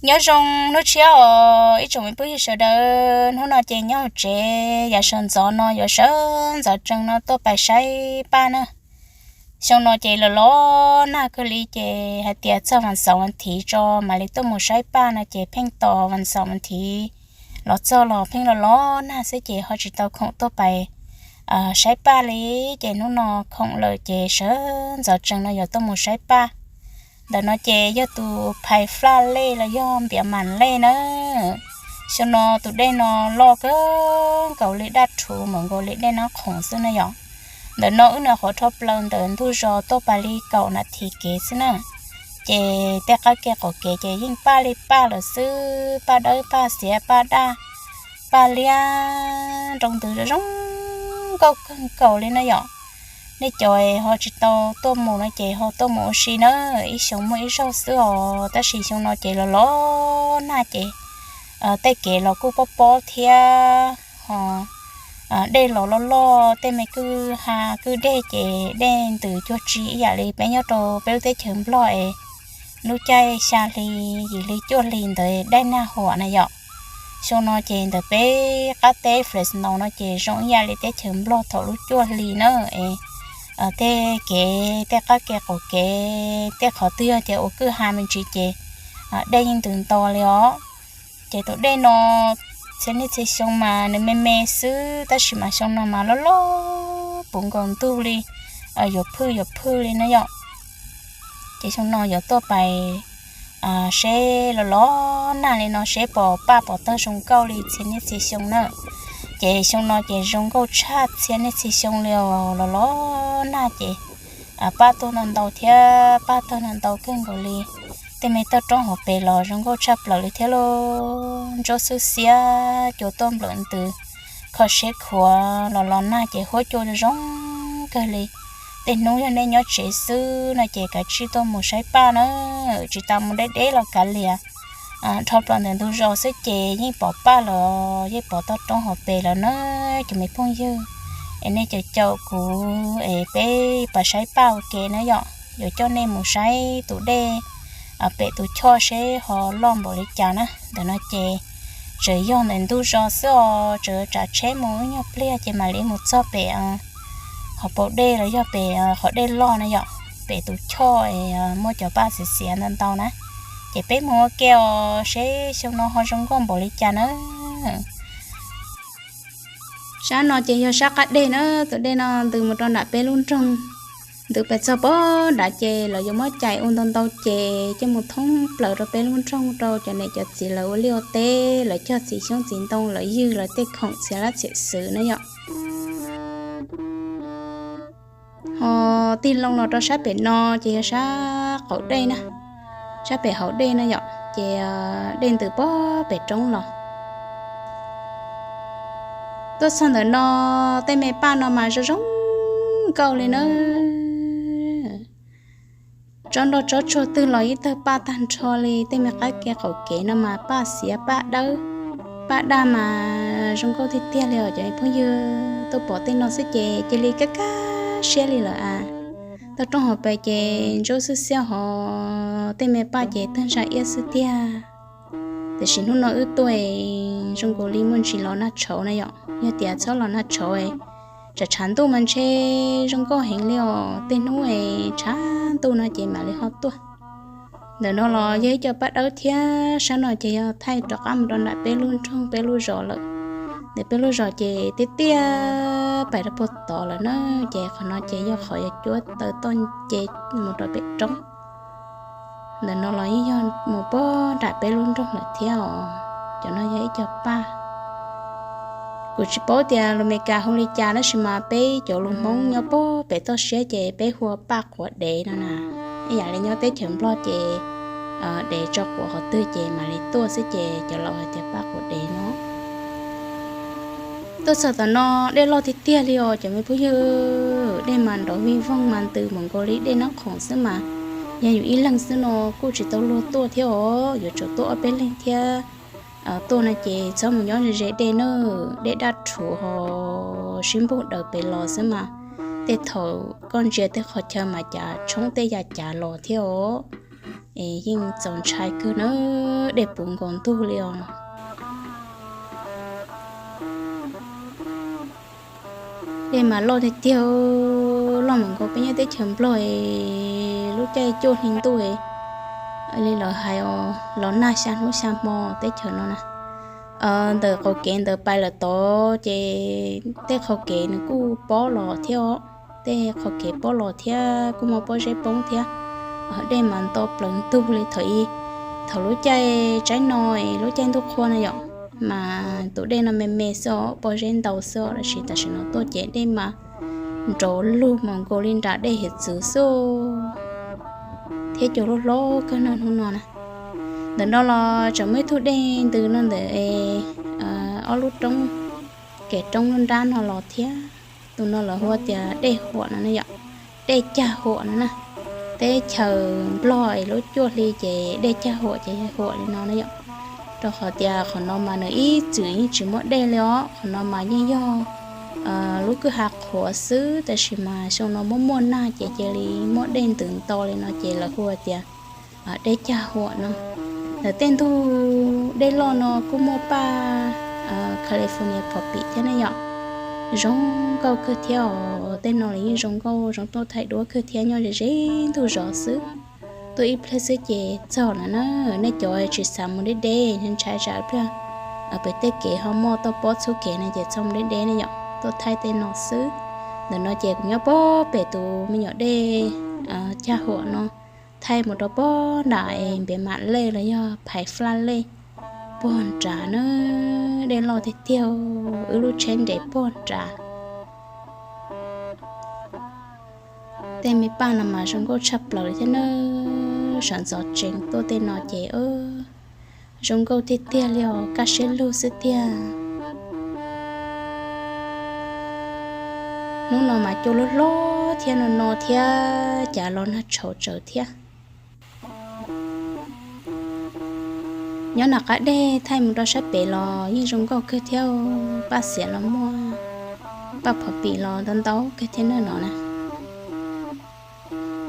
Nyob zoo hnub tshiab os ib tsoom me phooj ywg sawv daws, hnub no ces nyob hauv tsev, yav sawv ntxov no yuav sawv ntxov tsees no tuaj pais saib paj na. Xyoo no ces los los nag kawg li ces hais tias txog vas xaum vas thiv tso mam li tuaj mus saib paj no ces pheej tos vas xaum vas thiv los txog los pheej los los nag xwb ces ho tsis tau khoom tuaj pais saib paj li. Ces hnub no khoom lawm ces sawv ntxov tsees no yuav tuaj mus saib paj. Ntawm no ces yog tus phais flaj lej los yog npiav mam lej na. Xyoo no tus dej no loj kawg nkaus li, daj rhuv mam nkaus li dej nab khoom xwb na yom. Ntawm no wb nws qhuav rho plaws ntawm ntug zos tuaj pais li kaum nas this kev xwb na. Ces tej qab ke qaum kev ces yeej paj li paj lawm xwb, paj dawb paj xiav paj daj, paj liab, nroo ntws zoo zoo nkauj kawg nkaus li na yom. Nej cov ho tsis tau tuaj mus no ces ho tuaj mus ua si na, ib xyoo muaj ib zaug xwb os, tab sis xyoo no ces los los nag ces tej kev los kuj pob pob thiab ho dej los loj loj, tej me kwj ha kwj deg ces dej ntws cuag tsi ib yam li peb nyob rau peb lub teb chaws Nplog es lub caij xya hli, yim hli, cuaj hli ntawd dej nag huam na yom. Xyoo no ces ntawm peb qab teb Fresno no ces zoo ib yam li teb chaws Nplog thaum lub cuaj hli na es tej kev, tej qab ke qaum kev, tej qhov twg yog tias ua kwj ha me ntsis ces dej yeej ntws nto li os. Ces tus dej no txhia niaj txhia xyoo mas nws me me xwb, tab sis mas xyoo no mas loj loj puv nkaus ntug li, yuav phwj yuav phwj li na yom. Ces xyoo no yuav tuaj pais seb los los nag li no seb pom paj pom tawg zoo nkauj li txhia niaj txhia xyoo na. Ces xyoo no ces zoo nkauj tshaj txhia niaj txhia xyoo li os, los los nag ces paj tuag ntau ntau thiab paj tawg ntau ntau kawg nkaus li. Tej me toj roob hauv pes los zoo nkauj tshaj plaws li thiab lauj, ntsub xwb xiab cua tuaj nplawm ntws, kho siab khuav, los los nag ces huab cua zoo kawg li. Tej hnub yog nej nyob tsev xwb no ces kav tsij tuaj mus saib paj na, tsis tas mus deb deb los kav liam. Dhau plaws ntawm ntug zos xwb ces yeej pom paj los yeej pom toj roob hauv pes lawm na cov me phooj ywg. Es nej caum caum kuv es peb pais saib paj ua ke na yom, yuav coj nej mus saib tus dej pem tus choj seb ho loj npaum li cas na. Ntawm no ces tseem yog ntawm ntug zos xwb os, tseem tsav tsheb mus ib nyuag pliag ces mam li mus txog pem hauv paus dej los yog pem qhov dej loj na yom, pem tus choj es muaj cov paj xiav xiav ntau ntau na. Ces peb mus ua ke os seb xyoo no ho zoo nkauj npaum li cas na. Sab no ces yog sab qab deg na, tus dej no ntws mus rau nram peb lub nroog, ntws pes txog pem nrad ces lawv yuav muab cais ua ntau ntau ces coj mus thoob plaws rau peb lub nroog rau cov niam cov txiv lawv ua liaj ua teb, lawv cog txiv xyoob txiv ntoo, lawv ywg lawv tej khoom txhia lab txhiam xwm na yom. Ho tig loo los rau sab pem no ces yog sab qaum dej na, sab pem hauv dej na yom, ces dej ntws pem pem roob los. Tuaj txog ntawm no, tej me paj no mas zoo zoo nkauj li na. Tsob nroj tsob tsuag twg los ib tawg paj tag nrho li, tej me qab ke qaum kev no mas paj xiav paj dawb paj daj mas zoo nkauj tiag tiag li os cov phooj ywg. Tuaj pom tej no xwb ces cia li kaj kaj siab li lawm a. Toj roob hauv pes ces ntsub xwb xiab hos tej me paj ces tawg ntsa iab xwb tiag. Tiam sis hnub no wb tuaj zoo nkaus li muaj ntsis los nag tshauv na yom, yog tias txhob los nag tshauv, tsam tshav ntuj mas ntshe zoo nkauj heev li os, tej hnub es tshav ntuj no ces mam li ho tuaj. Ntawm no los yog ib co paj dawb thiab, sab no ces yog thaij rov qab mus rau nram peb lub nroog peb lub zos lawm. Ntawm peb lub zos ces tiaj tiaj pais rau puag tod lawm na, ces qhov no ces yog qhov yuav cuab taw toj nce mus rau pem roob. Ntawm no los yeej yog mus puag nram peb lub nroog lawm thiab os. Cov no yog ib co paj. Kuv tsis paub tias lus Meskas hu li cas tab sis mas peb cov lus Hmoob nyob puag pem toj siab ces peb hu ua paj quav dev no na. Ib yam li nyob teb chaws Nplog ces dev tso quav qhov twg ces mam li tuaj xwb ces cov laus hais tias paj quav dev no. Tuaj txog tom no dej loj tiag tiag li os cov me phooj ywg, dej mas nrov vij voog mas ntws mus nkaus li dej nab khoom xwb mas. Yog yus ib leeg xwb no kuj tsis tau luag tuaj thiab os, yuav tsum tuaj ob peb leeg thiab. Tuaj no ces txhob mus nyob ze ze dej na, dej daj rhuv ho sib npug daws pem los xwb mas. Tej thaum koj ntsia tej qhov chaw mas cav tshoob tej ya cav los thiab os. es yeej txaus ntshai kawg na, dej puv nkaus ntug li os. Dej mas loj tiag tiag, loj mas nkaus peb nyob teb chaws Nplog es lub caij cuaj hli ntuj li lawv hais os, los nag xya hnub xya hmo teb chaws no na. Ntawm qhov kev ntawd pais lawm tod ces tej qhov kev nws kuj pob los thiab os, tej qhov kev pob los thiab kuj muaj pob zeb poob thiab. Dej mas nto plaws ntug li thaum ub, thaum lub caij tsaib no es lub caij ntuj qhua na yom, mas tus dej no me me xwb os, pob zeb ntau xwb os, tab sis tam sim no tuaj ces dej mas nrov lug mas nkaus li nram dej hiav txwv xwb thiab cua hlob hlob kawg no hnub no na. Ntawm no los tseem muaj ib tug dej ntws no ntawm ob lub roob, kev roob lub nrab no los thiab. Tus no lawv hu tias dej huam no na yom, dej cag huam no na. Teb chaws Nplog es lub cuaj hli ces dej cag huam ces huam li no na yom. Rau qhov tias qhov no mas nws ib txwm yeej tsis muaj dej li os, qhov no mas yeej yog lub kwj ha qhuav xwb, tab sis mas xyoo no muaj muaj nag ces cia li muaj dej ntws nto li no ces lawv hu tias dej cag huam no. Ntawm tej ntug dej loj no kuj muaj paj California poppy thiab ne yom. Zoo nkauj kawg thiab os, tej no los yeej zoo nkauj zoo tuaj thaij duab kawg thiab, nyob ze ze ntug zos xwb. Tuaj ib pliag xwb ces txog lawm na. Nej cov tsis xav mus deb deb, ntshai tsam pliag pem tej kev ho muaj toj pob txhub kev no ces txhob mus deb deb ne yom, tuaj thaij tej no xwb. Ntawm no ces kuv nyob pog pem tus me nyuam dej cag huam no, thaij mus rau pog nram es npiav mam lej los yog phais flaj lej, pog nrad na, dej loj tiag tiag, wb lub tsheb nres pog nrad. Tej me paj no mas zoo nkauj tshaj plaws li thiab na, sawv ntxov tsees tuaj tej no ces zoo nkauj tiag tiag li os, kaj siab lug xwb tiag. Hnub no mas cua loj hlob thiab no no thiab, cas los nag tshauv tsaws thiab. Nyob nram qab dej thaij mus rau sab pem los yeej zoo nkauj kawg thiab, paj xiam los muaj, paj phov pim los ntau ntau kawg thiab na no na.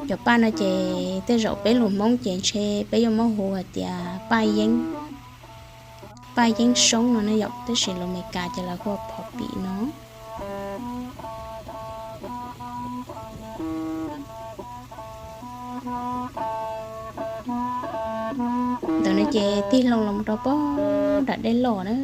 Cov paj no ces tej zaum peb lus Hmoob ces ntshe peb yuav muab hu hais tias paj yeeb, paj yeeb soob no ne yom, tab sis lus Meskas ces lawv hu ua phov pim no. Ntawm no ces tig loo los rau pog nram dej loj na.